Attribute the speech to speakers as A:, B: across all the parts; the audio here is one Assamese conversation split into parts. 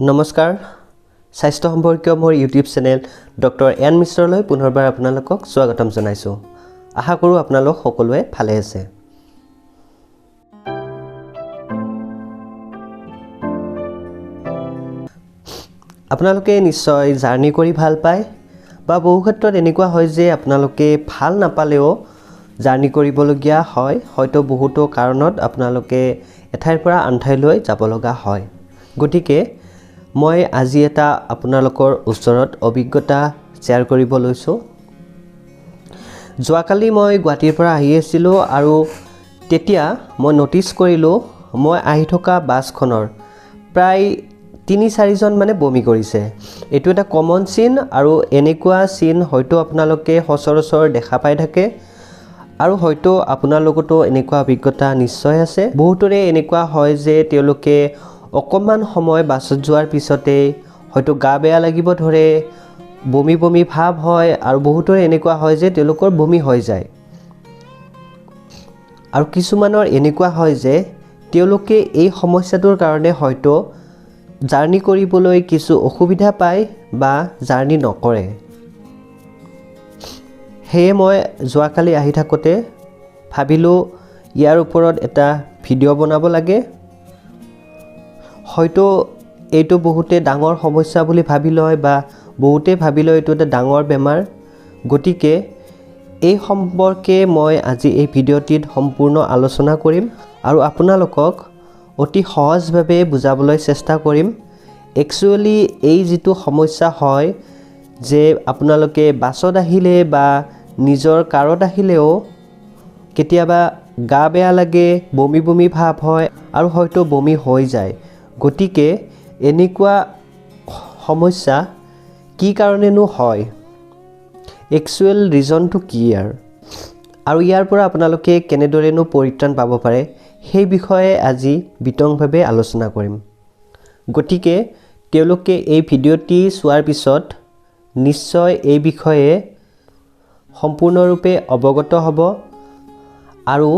A: নমস্কাৰ, স্বাস্থ্য সম্পৰ্কীয় মোৰ ইউটিউব চেনেল ডক্টৰ এন মিশ্ৰলৈ পুনৰবাৰ আপোনালোকক স্বাগতম জনাইছোঁ। আশা কৰোঁ আপোনালোক সকলোৱে ভালে আছে। আপোনালোকে নিশ্চয় জাৰ্ণি কৰি ভাল পায় বা বহু ক্ষেত্ৰত এনেকুৱা হয় যে আপোনালোকে ভাল নাপালেও জাৰ্ণি কৰিবলগীয়া হয়। হয়তো বহুতো কাৰণত আপোনালোকে এঠাইৰ পৰা আন ঠাইলৈ যাব লগা হয়। গতিকে মই আজি এটা আপোনালোকৰ ওচৰত অভিজ্ঞতা শ্বেয়াৰ কৰিব লৈছোঁ। যোৱাকালি মই গুৱাহাটীৰ পৰা আহি আছিলোঁ আৰু তেতিয়া মই ন'টিছ কৰিলোঁ মই আহি থকা বাছখনৰ প্ৰায় 3-4জন মানে বমি কৰিছে। এইটো এটা কমন চিন আৰু এনেকুৱা চিন হয়তো আপোনালোকে সচৰাচৰ দেখা পাই থাকে আৰু হয়তো আপোনালোকতো এনেকুৱা অভিজ্ঞতা নিশ্চয় আছে। বহুতৰে এনেকুৱা হয় যে তেওঁলোকে অকণমান সময় বাছত যোৱাৰ পিছতে হয়তো গা বেয়া লাগিব ধৰে, বমি বমি ভাৱ হয় আৰু বহুতৰে এনেকুৱা হয় যে তেওঁলোকৰ বমি হৈ যায়। আৰু কিছুমানৰ এনেকুৱা হয় যে তেওঁলোকে এই সমস্যাটোৰ কাৰণে হয়তো জাৰ্ণি কৰিবলৈ কিছু অসুবিধা পায় বা জাৰ্ণি নকৰে। সেয়ে মই যোৱাকালি আহি থাকোঁতে ভাবিলোঁ ইয়াৰ ওপৰত এটা ভিডিঅ' বনাব লাগে। হয়তো এইটো বহুতে ডাঙৰ সমস্যা বুলি ভাবি লয় বা বহুতে ভাবি লয় এইটো এটা ডাঙৰ বেমাৰ। গতিকে এই সম্পৰ্কে মই আজি এই ভিডিঅ'টিত সম্পূৰ্ণ আলোচনা কৰিম আৰু আপোনালোকক অতি সহজভাৱে বুজাবলৈ চেষ্টা কৰিম। একচুৱেলি এই যিটো সমস্যা হয় যে আপোনালোকে বাছত আহিলে বা নিজৰ কাৰত আহিলেও কেতিয়াবা গা বেয়া লাগে, বমি বমি ভাৱ হয় আৰু হয়তো বমি হৈ যায়। গতিকে এনেকুৱা সমস্যা কি কাৰণেনো হয়, একচুৱেল ৰিজনটো কি আৰু ইয়াৰ পৰা আপোনালোকে কেনেদৰেনো পৰিত্ৰাণ পাব পাৰে সেই বিষয়ে আজি বিতংভাৱে আলোচনা কৰিম। গতিকে তেওঁলোকে এই ভিডিঅ'টি চোৱাৰ পিছত নিশ্চয় এই বিষয়ে সম্পূৰ্ণৰূপে অৱগত হ'ব আৰু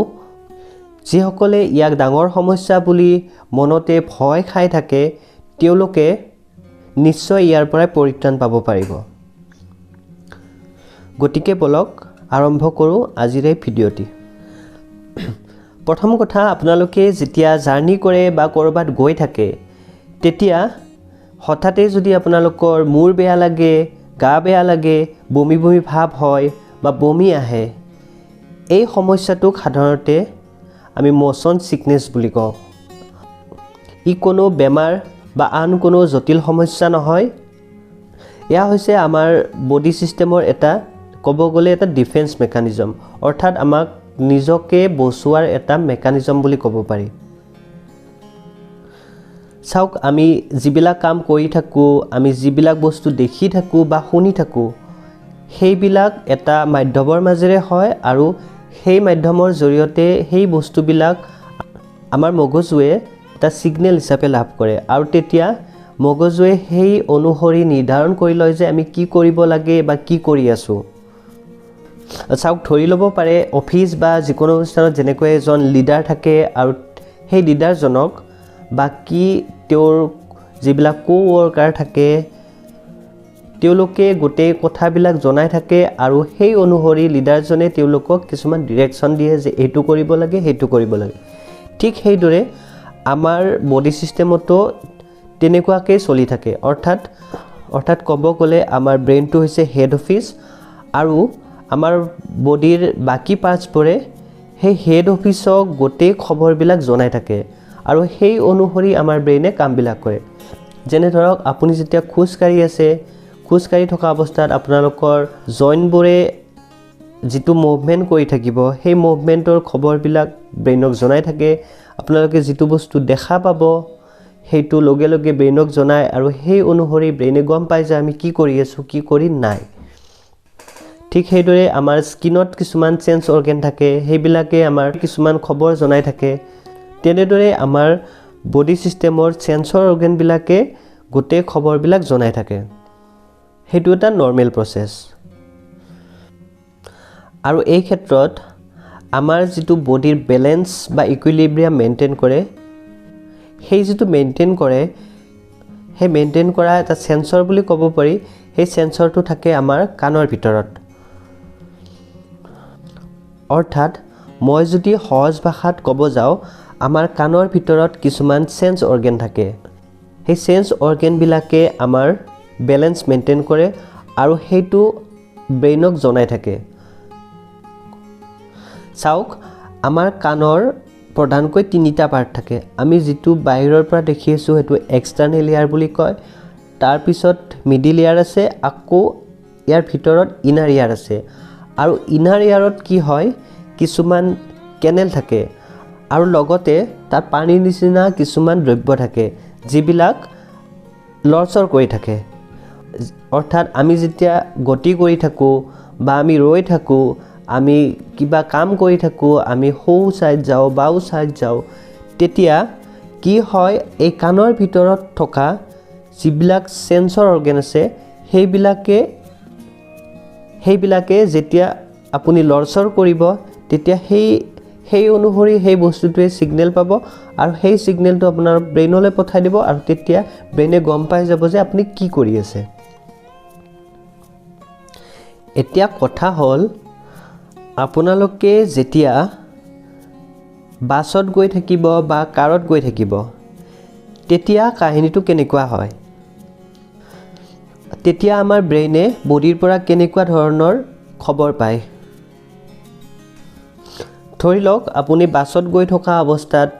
A: যিসকলে ইয়াক ডাঙৰ সমস্যা বুলি মনতে ভয় খাই থাকে তেওঁলোকে নিশ্চয় ইয়াৰ পৰাই পৰিত্ৰাণ পাব পাৰিব। গতিকে বলক আৰম্ভ কৰোঁ আজিৰ এই ভিডিঅ'টি। প্ৰথম কথা, আপোনালোকে যেতিয়া জাৰ্ণি কৰে বা ক'ৰবাত গৈ থাকে তেতিয়া হঠাতে যদি আপোনালোকৰ মূৰ বেয়া লাগে, গা বেয়া লাগে, বমি বমি ভাৱ হয় বা বমি আহে, এই সমস্যাটোক সাধাৰণতে আমি ম'চন ছিকনেছ বুলি কওঁ। ই কোনো বেমাৰ বা আন কোনো জটিল সমস্যা নহয়। এয়া হৈছে আমাৰ বডি ছিষ্টেমৰ এটা, ক'ব গ'লে এটা ডিফেন্স মেকানিজম, অৰ্থাৎ আমাক নিজকে বচোৱাৰ এটা মেকানিজম বুলি ক'ব পাৰি। চাওক, আমি যিবিলাক কাম কৰি থাকোঁ, আমি যিবিলাক বস্তু দেখি থাকোঁ বা শুনি থাকোঁ, সেইবিলাক এটা মাধ্যমৰ মাজেৰে হয় আৰু সেই মাধ্যমৰ জৰিয়তে সেই বস্তুবিলাক আমাৰ মগজুৱে এটা ছিগনেল হিচাপে লাভ কৰে আৰু তেতিয়া মগজুৱে সেই অনুসৰি নিৰ্ধাৰণ কৰি লয় যে আমি কি কৰিব লাগে বা কি কৰি আছোঁ। চাওক, ধৰি ল'ব পাৰে অফিচ বা যিকোনো অনুষ্ঠানত যেনেকৈ এজন লিডাৰ থাকে আৰু সেই লিডাৰজনক বাকী তেওঁৰ যিবিলাক কো-ৱৰ্কাৰ থাকে তেওঁলোকে গোটেই কথাবিলাক জনাই থাকে আৰু সেই অনুসৰি লিডাৰজনে তেওঁলোকক কিছুমান ডিৰেকশ্যন দিয়ে যে এইটো কৰিব লাগে, সেইটো কৰিব লাগে। ঠিক সেইদৰে আমাৰ বডি ছিষ্টেমতো তেনেকুৱাকৈ চলি থাকে। অৰ্থাৎ ক'ব গ'লে আমাৰ ব্ৰেইনটো হৈছে হেড অফিচ আৰু আমাৰ বডিৰ বাকী পাৰ্টছবোৰে সেই হেড অফিচক গোটেই খবৰবিলাক জনাই থাকে আৰু সেই অনুসৰি আমাৰ ব্ৰেইনে কামবিলাক কৰে। যেনে ধৰক, আপুনি যেতিয়া খোজকাঢ়ি আছে, খোজকাঢ়ি থকা অৱস্থাত আপোনালোকৰ জইণ্টবোৰে যিটো মুভমেণ্ট কৰি থাকিব সেই মুভমেণ্টৰ খবৰবিলাক ব্ৰেইনক জনাই থাকে। আপোনালোকে যিটো বস্তু দেখা পাব সেইটো লগে লগে ব্ৰেইনক জনায় আৰু সেই অনুসৰি ব্ৰেইনে গম পায় যে আমি কি কৰি আছোঁ, কি কৰি নাই। ঠিক সেইদৰে আমাৰ স্কিনত কিছুমান চেঞ্চ অৰ্গেন থাকে, সেইবিলাকে আমাৰ কিছুমান খবৰ জনাই থাকে। তেনেদৰে আমাৰ বডি ছিষ্টেমৰ চেঞ্চৰ অৰ্গেনবিলাকে গোটেই খবৰবিলাক জনাই থাকে। সেইটো এটা নৰ্মেল প্ৰচেছ। আৰু এই ক্ষেত্ৰত আমাৰ যিটো বডিৰ বেলেঞ্চ বা ইকুইলিব্ৰিয়াম মেইনটেইন কৰে, সেই যিটো মেইনটেইন কৰে সেই মেইনটেইন কৰা এটা চেন্সৰ বুলি ক'ব পাৰি, সেই চেন্সৰটো থাকে আমাৰ কাণৰ ভিতৰত। অৰ্থাৎ মই যদি সহজ ভাষাত ক'ব যাওঁ, আমাৰ কাণৰ ভিতৰত কিছুমান চেন্স অৰ্গেন থাকে। সেই চেন্স অৰ্গেনবিলাকে আমাৰ বেলেঞ্চ মেইনটেইন কৰে আৰু সেইটো ব্ৰেইনক জনাই থাকে। চাওক, আমাৰ কাণৰ প্ৰধানকৈ তিনিটা পাৰ্ট থাকে। আমি যিটো বাহিৰৰ পৰা দেখি আছোঁ সেইটো এক্সটাৰ্নেল ইয়াৰ বুলি কয়, তাৰপিছত মিডিল ইয়াৰ আছে, আকৌ ইয়াৰ ভিতৰত ইনাৰ ইয়াৰ আছে। আৰু ইনাৰ ইয়াৰত কি হয়, কিছুমান কেনেল থাকে আৰু লগতে তাত পানীৰ নিচিনা কিছুমান দ্ৰব্য থাকে যিবিলাক লৰচৰ কৰি থাকে। অৰ্থাৎ আমি যেতিয়া গতি কৰি থাকোঁ বা আমি ৰৈ থাকোঁ, আমি কিবা কাম কৰি থাকোঁ, আমি সোঁ ছাইড যাওঁ বাওঁ ছাইড যাওঁ, তেতিয়া কি হয়, এই কাণৰ ভিতৰত থকা যিবিলাক চেন্সৰ অৰ্গেন আছে সেইবিলাকে যেতিয়া আপুনি লৰচৰ কৰিব তেতিয়া সেই অনুসৰি সেই বস্তুটোৱে ছিগনেল পাব আৰু সেই ছিগনেলটো আপোনাৰ ব্ৰেইনলৈ পঠাই দিব আৰু তেতিয়া ব্ৰেইনে গম পাই যাব যে আপুনি কি কৰি আছে। এতিয়া কথা হ'ল, আপোনালোকে যেতিয়া বাছত গৈ থাকিব বা কাৰত গৈ থাকিব তেতিয়া কাহিনীটো কেনেকুৱা হয়, তেতিয়া আমাৰ ব্ৰেইনে বডিৰ পৰা কেনেকুৱা ধৰণৰ খবৰ পায়। ধৰি লওক আপুনি বাছত গৈ থকা অৱস্থাত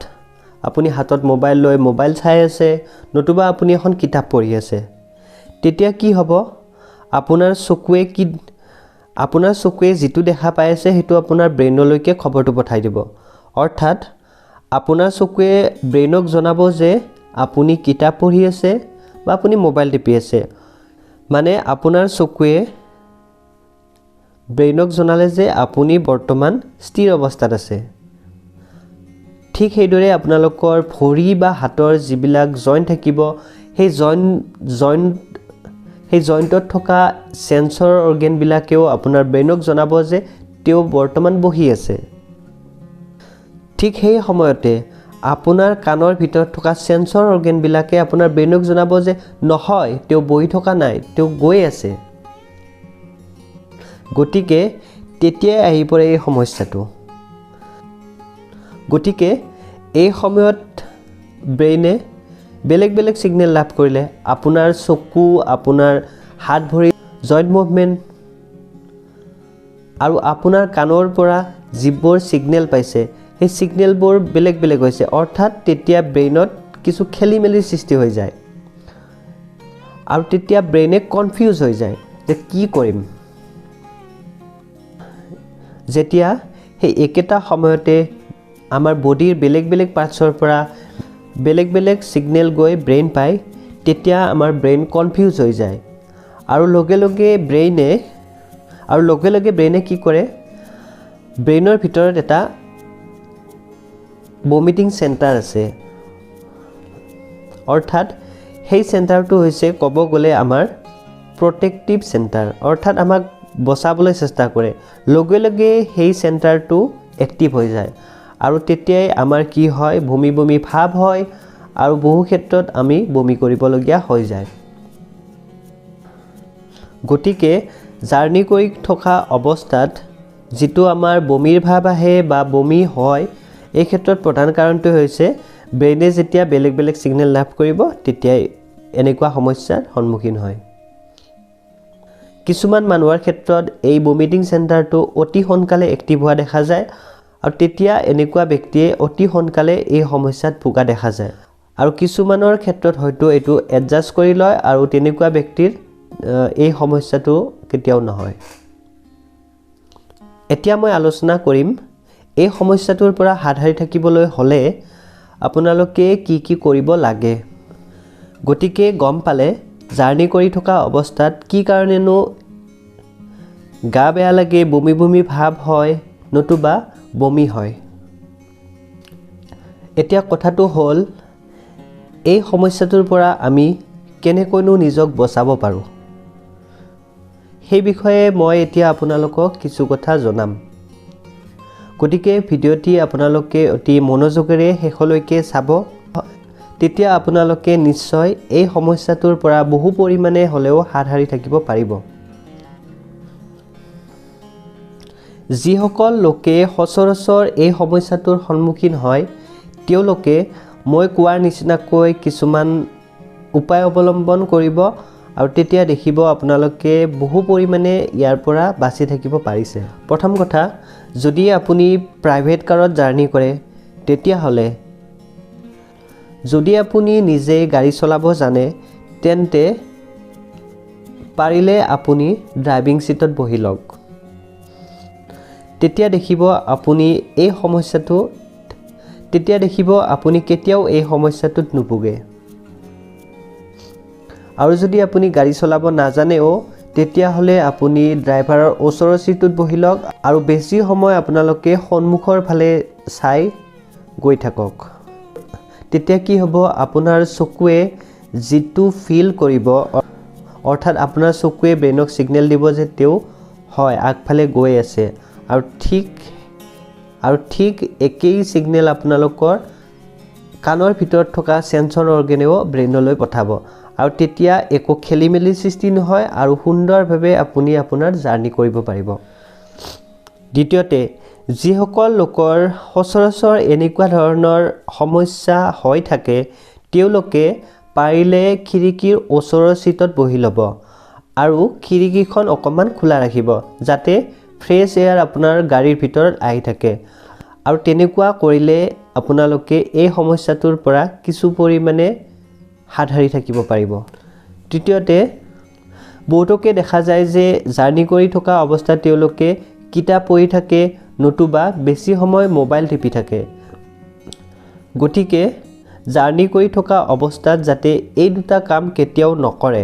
A: আপুনি হাতত মোবাইল লৈ মোবাইল চাই আছে, নতুবা আপুনি এখন কিতাপ পঢ়ি আছে, তেতিয়া কি হ'ব, আপোনাৰ চকুৱে যিটো দেখা পাই আছে সেইটো আপোনাৰ ব্ৰেইনলৈকে খবৰটো পঠাই দিব। অৰ্থাৎ আপোনাৰ চকুৱে ব্ৰেইনক জনাব যে আপুনি কিতাপ পঢ়ি আছে বা আপুনি মোবাইল টিপি আছে। মানে আপোনাৰ চকুৱে ব্ৰেইনক জনালে যে আপুনি বৰ্তমান স্থিৰ অৱস্থাত আছে। ঠিক সেইদৰে আপোনালোকৰ ভৰি বা হাতৰ যিবিলাক জইণ্ট থাকিব, সেই জইণ্টত থকা চেন্সৰ অৰ্গেনবিলাকেও আপোনাৰ ব্ৰেইনক জনাব যে তেওঁ বৰ্তমান বহি আছে। ঠিক সেই সময়তে আপোনাৰ কাণৰ ভিতৰত থকা চেন্সৰ অৰ্গেনবিলাকে আপোনাৰ ব্ৰেইনক জনাব যে নহয়, তেওঁ বহি থকা নাই, তেওঁ গৈ আছে। গতিকে তেতিয়াই আহি পৰে এই সমস্যাটো। গতিকে এই সময়ত ব্ৰেইনে বেলেগ বেলেগ ছিগনেল লাভ কৰিলে, আপোনাৰ চকু, আপোনাৰ হাত ভৰি জইণ্ট মুভমেণ্ট আৰু আপোনাৰ কাণৰ পৰা যিবোৰ ছিগনেল পাইছে সেই ছিগনেলবোৰ বেলেগ বেলেগ হৈছে। অৰ্থাৎ তেতিয়া ব্ৰেইনত কিছু খেলি মেলিৰ সৃষ্টি হৈ যায় আৰু তেতিয়া ব্ৰেইনে কনফিউজ হৈ যায় যে কি কৰিম। যেতিয়া সেই একেটা সময়তে আমাৰ বডিৰ বেলেগ বেলেগ পাৰ্টছৰ পৰা বেলেগ বেলেগ ছিগনেল গৈ ব্ৰেইন পায়, তেতিয়া আমাৰ ব্ৰেইন কনফিউজ হৈ যায় আৰু লগে লগে ব্ৰেইনে কি কৰে, ব্ৰেইনৰ ভিতৰত এটা বমিটিং চেণ্টাৰ আছে। অৰ্থাৎ সেই চেণ্টাৰটো হৈছে ক'ব গ'লে আমাৰ প্ৰটেক্টিভ চেণ্টাৰ, অৰ্থাৎ আমাক বচাবলৈ চেষ্টা কৰে। লগে লগে সেই চেণ্টাৰটো এক্টিভ হৈ যায় আৰু তেতিয়াই আমাৰ কি হয়, বমি বমি ভাৱ হয় আৰু বহু ক্ষেত্ৰত আমি বমি কৰিবলগীয়া হৈ যায়। গতিকে জাৰ্ণি কৰি থকা অৱস্থাত যিটো আমাৰ বমিৰ ভাৱ আহে বা বমি হয়, এই ক্ষেত্ৰত প্ৰধান কাৰণটো হৈছে ব্ৰেইনে যেতিয়া বেলেগ বেলেগ ছিগনেল লাভ কৰিব তেতিয়াই এনেকুৱা সমস্যাৰ সন্মুখীন হয়। কিছুমান মানুহৰ ক্ষেত্ৰত এই বমিটিং চেণ্টাৰটো অতি সোনকালে এক্টিভ হোৱা দেখা যায় আৰু তেতিয়া এনেকুৱা ব্যক্তিয়ে অতি সোনকালে এই সমস্যাত ভোগা দেখা যায়। আৰু কিছুমানৰ ক্ষেত্ৰত হয়তো এইটো এডজাষ্ট কৰি লয় আৰু তেনেকুৱা ব্যক্তিৰ এই সমস্যাটো কেতিয়াও নহয়। এতিয়া মই আলোচনা কৰিম এই সমস্যাটোৰ পৰা হাত সাৰি থাকিবলৈ হ'লে আপোনালোকে কি কি কৰিব লাগে। গতিকে গম পালে জাৰ্ণি কৰি থকা অৱস্থাত কি কাৰণেনো গা বেয়া লাগে, বমি বমি ভাৱ হয় নতুবা বমি হয়। এতিয়া কথাটো হ'ল, এই সমস্যাটোৰ পৰা আমি কেনেকৈনো নিজক বচাব পাৰোঁ সেই বিষয়ে মই এতিয়া আপোনালোকক কিছু কথা জনাম। গতিকে ভিডিঅ'টি আপোনালোকে অতি মনোযোগেৰে শেষলৈকে চাব, তেতিয়া আপোনালোকে নিশ্চয় এই সমস্যাটোৰ পৰা বহু পৰিমাণে হ'লেও হাত সাৰি থাকিব পাৰিব। যিসকল লোকে সচৰাচৰ এই সমস্যাটোৰ সন্মুখীন হয় তেওঁলোকে মই কোৱাৰ নিচিনাকৈ কিছুমান উপায় অৱলম্বন কৰিব আৰু তেতিয়া দেখিব আপোনালোকে বহু পৰিমাণে ইয়াৰ পৰা বাচি থাকিব পাৰিছে। প্ৰথম কথা, যদি আপুনি প্ৰাইভেট কাৰত জাৰ্ণি কৰে তেতিয়াহ'লে যদি আপুনি নিজে গাড়ী চলাব জানে তেন্তে পাৰিলে আপুনি ড্ৰাইভিং ছিটত বহি লওক। তেতিয়া দেখিব আপুনি এই সমস্যাটো তেতিয়া দেখিব আপুনি কেতিয়াও এই সমস্যাটোত নুভুগে। আৰু যদি আপুনি গাড়ী চলাব নাজানেও তেতিয়াহ'লে আপুনি ড্ৰাইভাৰৰ ওচৰৰ ছিটটোত বহি লওক আৰু বেছি সময় আপোনালোকে সন্মুখৰ ফালে চাই গৈ থাকক। তেতিয়া কি হ'ব, আপোনাৰ চকুৱে যিটো ফিল কৰিব, অৰ্থাৎ আপোনাৰ চকুৱে ব্ৰেইনক ছিগনেল দিব যে তেওঁ হয় আগফালে গৈ আছে, আৰু ঠিক একেই ছিগনেল আপোনালোকৰ কাণৰ ভিতৰত থকা চেন্সৰ অৰ্গেনেও ব্ৰেইনলৈ পঠাব আৰু তেতিয়া একো খেলি মেলি সৃষ্টি নহয় আৰু সুন্দৰভাৱে আপুনি আপোনাৰ জাৰ্ণি কৰিব পাৰিব। দ্বিতীয়তে, যিসকল লোকৰ সচৰাচৰ এনেকুৱা ধৰণৰ সমস্যা হৈ থাকে তেওঁলোকে পাৰিলে খিৰিকীৰ ওচৰৰ ছিটত বহি ল'ব আৰু খিৰিকীখন অকণমান খোলা ৰাখিব যাতে ফ্ৰেছ এয়াৰ আপোনাৰ গাড়ীৰ ভিতৰত আহি থাকে। আৰু তেনেকুৱা কৰিলে আপোনালোকে এই সমস্যাটোৰ পৰা কিছু পৰিমাণে হাত সাৰি থাকিব পাৰিব। তৃতীয়তে, বহুতকে দেখা যায় যে জাৰ্ণি কৰি থকা অৱস্থাত তেওঁলোকে কিতাপ পঢ়ি থাকে নতুবা বেছি সময় মোবাইল টিপি থাকে। গতিকে জাৰ্ণি কৰি থকা অৱস্থাত যাতে এই দুটা কাম কেতিয়াও নকৰে।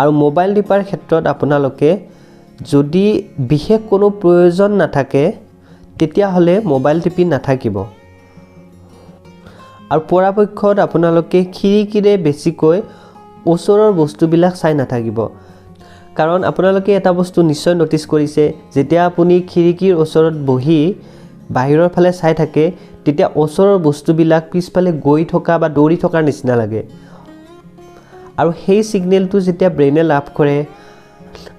A: আৰু মোবাইল টিপাৰ ক্ষেত্ৰত আপোনালোকে যদি বিশেষ কোনো প্ৰয়োজন নাথাকে তেতিয়াহ'লে মোবাইল টিপি নাথাকিব। আৰু পৰাপক্ষত আপোনালোকে খিৰিকীৰে বেছিকৈ ওচৰৰ বস্তুবিলাক চাই নাথাকিব, কাৰণ আপোনালোকে এটা বস্তু নিশ্চয় ন'টিছ কৰিছে, যেতিয়া আপুনি খিৰিকীৰ ওচৰত বহি বাহিৰৰ ফালে চাই থাকে তেতিয়া ওচৰৰ বস্তুবিলাক পিছফালে গৈ থকা বা দৌৰি থকাৰ নিচিনা লাগে। আৰু সেই ছিগনেলটো যেতিয়া ব্ৰেইনে লাভ কৰে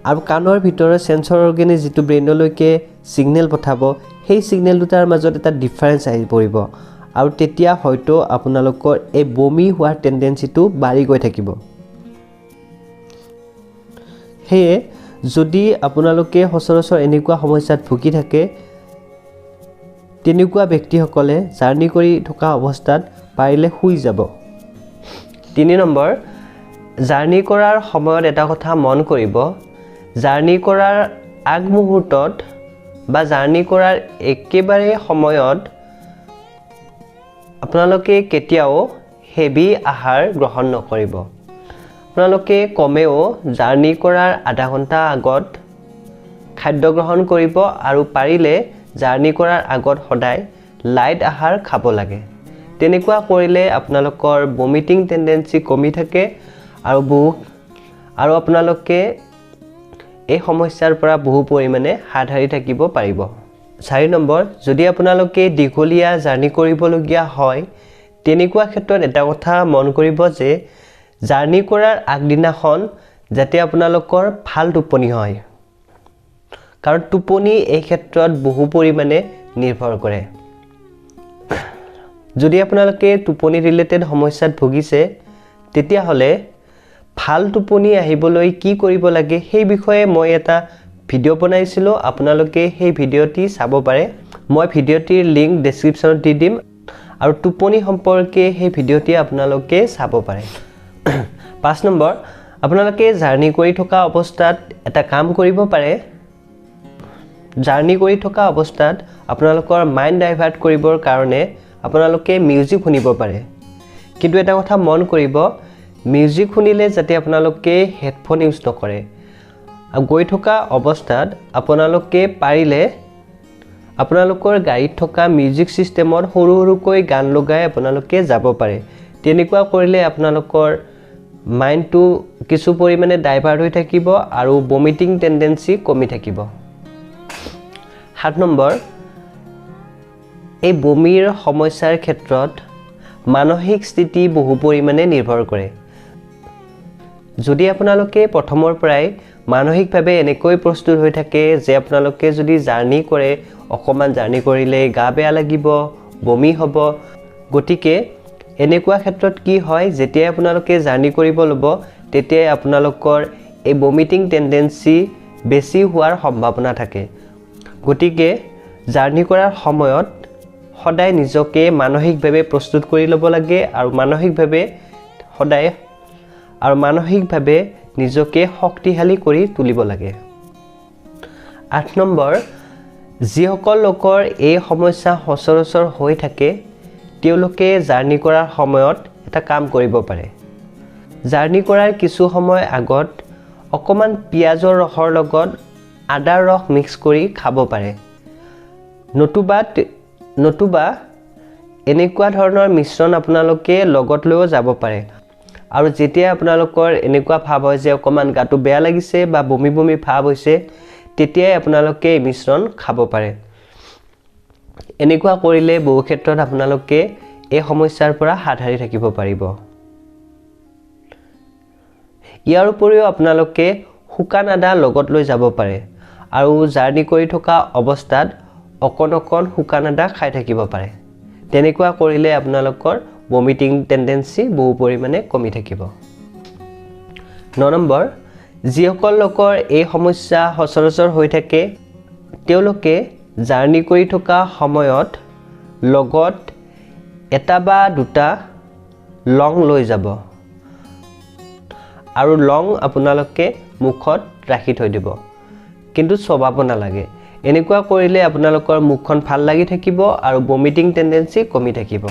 A: আৰু কাণৰ ভিতৰৰ চেন্সৰ অৰ্গেনে যিটো ব্ৰেইনলৈকে ছিগনেল পঠাব সেই ছিগনেল দুটাৰ মাজত এটা ডিফাৰেঞ্চ আহি পৰিব আৰু তেতিয়া হয়তো আপোনালোকৰ এই বমি হোৱাৰ টেণ্ডেঞ্চিটো বাঢ়ি গৈ থাকিব। সেয়ে যদি আপোনালোকে সচৰাচৰ এনেকুৱা সমস্যাত ভুগি থাকে তেনেকুৱা ব্যক্তিসকলে জাৰ্ণি কৰি থকা অৱস্থাত পাৰিলে শুই যাব। 3 নম্বৰ, জাৰ্ণি কৰাৰ সময়ত এটা কথা মন কৰিব, জাৰ্ণি কৰাৰ আগমুহূৰ্তত বা জাৰ্ণি কৰাৰ একেবাৰে সময়ত আপোনালোকে কেতিয়াও হেভি আহাৰ গ্ৰহণ নকৰিব। আপোনালোকে কমেও জাৰ্ণি কৰাৰ আধা ঘণ্টা আগত খাদ্য গ্ৰহণ কৰিব আৰু পাৰিলে জাৰ্ণি কৰাৰ আগত সদায় লাইট আহাৰ খাব লাগে। তেনেকুৱা কৰিলে আপোনালোকৰ বমিটিং টেণ্ডেঞ্চি কমি থাকে আৰু আপোনালোকে এই সমস্যাৰ পৰা বহু পৰিমাণে হাত সাৰি থাকিব পাৰিব। 4 নম্বৰ, যদি আপোনালোকে দীঘলীয়া জাৰ্ণি কৰিবলগীয়া হয় তেনেকুৱা ক্ষেত্ৰত এটা কথা মন কৰিব যে জাৰ্ণি কৰাৰ আগদিনাখন যাতে আপোনালোকৰ ভাল টোপনি হয়, কাৰণ টোপনি এই ক্ষেত্ৰত বহু পৰিমাণে নিৰ্ভৰ কৰে। যদি আপোনালোকে টোপনি ৰিলেটেড সমস্যাত ভুগিছে তেতিয়াহ'লে ভাল টোপনি আহিবলৈ কি কৰিব লাগে সেই বিষয়ে মই এটা ভিডিঅ' বনাইছিলোঁ, আপোনালোকে সেই ভিডিঅ'টি চাব পাৰে। মই ভিডিঅ'টিৰ লিংক ডেছক্ৰিপশ্যনত দি দিম আৰু টোপনি সম্পৰ্কে সেই ভিডিঅ'টি আপোনালোকে চাব পাৰে। 5 নম্বৰ, আপোনালোকে জাৰ্ণি কৰি থকা অৱস্থাত এটা কাম কৰিব পাৰে। জাৰ্ণি কৰি থকা অৱস্থাত আপোনালোকৰ মাইণ্ড ডাইভাৰ্ট কৰিবৰ কাৰণে আপোনালোকে মিউজিক শুনিব পাৰে, কিন্তু এটা কথা মন কৰিব, মিউজিক শুনিলে যাতে আপোনালোকে হেডফোন ইউজ নকৰে। আৰু গৈ থকা অৱস্থাত আপোনালোকে পাৰিলে আপোনালোকৰ গাড়ীত থকা মিউজিক ছিষ্টেমত সৰু সৰুকৈ গান লগাই আপোনালোকে যাব পাৰে। তেনেকুৱা কৰিলে আপোনালোকৰ মাইণ্ডটো কিছু পৰিমাণে ডাইভাৰ্ট হৈ থাকিব আৰু বমিটিং টেণ্ডেঞ্চি কমি থাকিব। 7 নম্বৰ, এই বমিৰ সমস্যাৰ ক্ষেত্ৰত মানসিক স্থিতি বহু পৰিমাণে নিৰ্ভৰ কৰে। যদি আপোনালোকে প্ৰথমৰ পৰাই মানসিকভাৱে এনেকৈ প্ৰস্তুত হৈ থাকে যে আপোনালোকে যদি জাৰ্ণি কৰে, অকণমান জাৰ্ণি কৰিলে গা বেয়া লাগিব, বমি হ'ব, গতিকে এনেকুৱা ক্ষেত্ৰত কি হয়, যেতিয়াই আপোনালোকে জাৰ্ণি কৰিব ল'ব তেতিয়াই আপোনালোকৰ এই বমিটিং টেণ্ডেঞ্চি বেছি হোৱাৰ সম্ভাৱনা থাকে। গতিকে জাৰ্ণি কৰাৰ সময়ত সদায় নিজকে মানসিকভাৱে প্ৰস্তুত কৰি ল'ব লাগে আৰু মানসিকভাৱে সদায় আৰু মানসিকভাৱে নিজকে শক্তিশালী কৰি তুলিব লাগে। 8 নম্বৰ, যিসকল লোকৰ এই সমস্যা সচৰাচৰ হৈ থাকে তেওঁলোকে জাৰ্ণি কৰাৰ সময়ত এটা কাম কৰিব পাৰে। জাৰ্ণি কৰাৰ কিছু সময় আগত অকণমান পিঁয়াজৰ ৰসৰ লগত আদাৰ ৰস মিক্স কৰি খাব পাৰে, নতুবা এনেকুৱা ধৰণৰ মিশ্ৰণ আপোনালোকে লগত লৈও যাব পাৰে। আৰু যেতিয়া আপোনালোকৰ এনেকুৱা ভাৱ হয় যে অকণমান গাটো বেয়া লাগিছে বা বমি বমি ভাৱ হৈছে, তেতিয়াই আপোনালোকে এই মিশ্ৰণ খাব পাৰে। এনেকুৱা কৰিলে বহু ক্ষেত্ৰত আপোনালোকে এই সমস্যাৰ পৰা হাত সাৰি থাকিব পাৰিব। ইয়াৰ উপৰিও আপোনালোকে শুকান আদা লগত লৈ যাব পাৰে আৰু জাৰ্ণি কৰি থকা অৱস্থাত অকণ অকণ শুকান আদা খাই থাকিব পাৰে। তেনেকুৱা কৰিলে আপোনালোকৰ বমিটিং টেণ্ডেঞ্চি বহু পৰিমাণে কমি থাকিব। 9 নম্বৰ, যিসকল লোকৰ এই সমস্যা সচৰাচৰ হৈ থাকে তেওঁলোকে জাৰ্ণি কৰি থকা সময়ত লগত এটা বা দুটা লং লৈ যাব আৰু লং আপোনালোকে মুখত ৰাখি থৈ দিব, কিন্তু চবাব নালাগে। এনেকুৱা কৰিলে আপোনালোকৰ মুখখন ভাল লাগি থাকিব আৰু বমিটিং টেণ্ডেঞ্চি কমি থাকিব।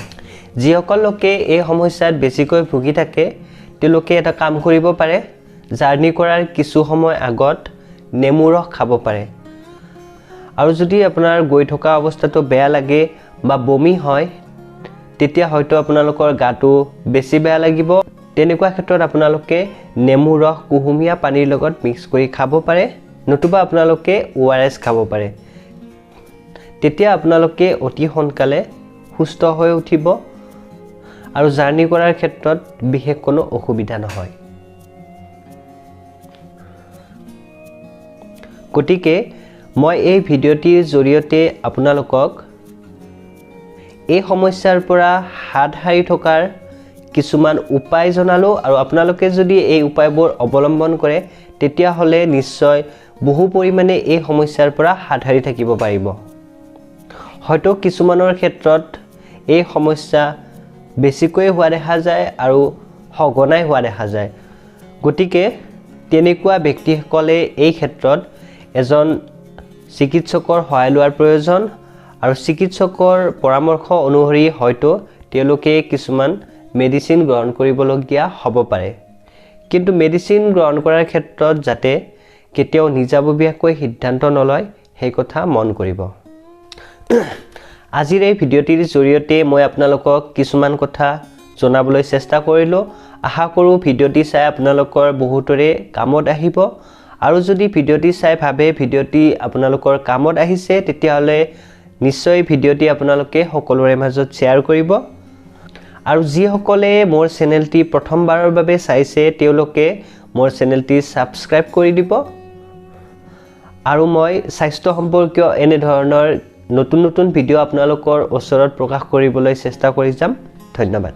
A: যিসকল লোকে এই সমস্যাত বেছিকৈ ভুগি থাকে তেওঁলোকে এটা কাম কৰিব পাৰে, জাৰ্ণি কৰাৰ কিছু সময় আগত নেমু ৰস খাব পাৰে। আৰু যদি আপোনাৰ গৈ থকা অৱস্থাটো বেয়া লাগে বা বমি হয়, তেতিয়া হয়তো আপোনালোকৰ গাটো বেছি বেয়া লাগিব। তেনেকুৱা ক্ষেত্ৰত আপোনালোকে নেমু ৰস কুহুমীয়া পানীৰ লগত মিক্স কৰি খাব পাৰে, নতুবা আপোনালোকে ORS খাব পাৰে। তেতিয়া আপোনালোকে অতি সোনকালে সুস্থ হৈ উঠিব আৰু জাৰ্ণি কৰাৰ ক্ষেত্ৰত বিশেষ কোনো অসুবিধা নহয়। গতিকে মই এই ভিডিঅ'টিৰ জৰিয়তে আপোনালোকক এই সমস্যাৰ পৰা হাত সাৰি থকাৰ কিছুমান উপায় জনালোঁ আৰু আপোনালোকে যদি এই উপায়বোৰ অৱলম্বন কৰে তেতিয়াহ'লে নিশ্চয় বহু পৰিমাণে এই সমস্যাৰ পৰা হাত সাৰি থাকিব পাৰিব। হয়তো কিছুমানৰ ক্ষেত্ৰত এই সমস্যা বেছিকৈ হোৱা দেখা যায় আৰু সঘনাই হোৱা দেখা যায়। গতিকে তেনেকুৱা ব্যক্তিসকলে এই ক্ষেত্ৰত এজন চিকিৎসকৰ সহায় লোৱাৰ প্ৰয়োজন আৰু চিকিৎসকৰ পৰামৰ্শ অনুসৰি হয়তো তেওঁলোকে কিছুমান মেডিচিন গ্ৰহণ কৰিবলগীয়া হ'ব পাৰে। কিন্তু মেডিচিন গ্ৰহণ কৰাৰ ক্ষেত্ৰত যাতে কেতিয়াও নিজাববীয়াকৈ সিদ্ধান্ত নলয় সেই কথা মন কৰিব। আজিৰ এই ভিডিঅ'টিৰ জৰিয়তে মই আপোনালোকক কিছুমান কথা জনাবলৈ চেষ্টা কৰিলোঁ। আশা কৰোঁ ভিডিঅ'টি চাই আপোনালোকৰ বহুতৰে কামত আহিব। আৰু যদি ভিডিঅ'টি চাই ভাবে ভিডিঅ'টি আপোনালোকৰ কামত আহিছে, তেতিয়াহ'লে নিশ্চয় ভিডিঅ'টি আপোনালোকে সকলোৰে মাজত শ্বেয়াৰ কৰিব। আৰু যিসকলে মোৰ চেনেলটি প্ৰথমবাৰৰ বাবে চাইছে তেওঁলোকে মোৰ চেনেলটি ছাবস্ক্ৰাইব কৰি দিব। আৰু মই স্বাস্থ্য সম্পৰ্কীয় এনেধৰণৰ নতুন নতুন ভিডিঅ' আপোনালোকৰ ওচৰত প্ৰকাশ কৰিবলৈ চেষ্টা কৰি যাম। ধন্যবাদ।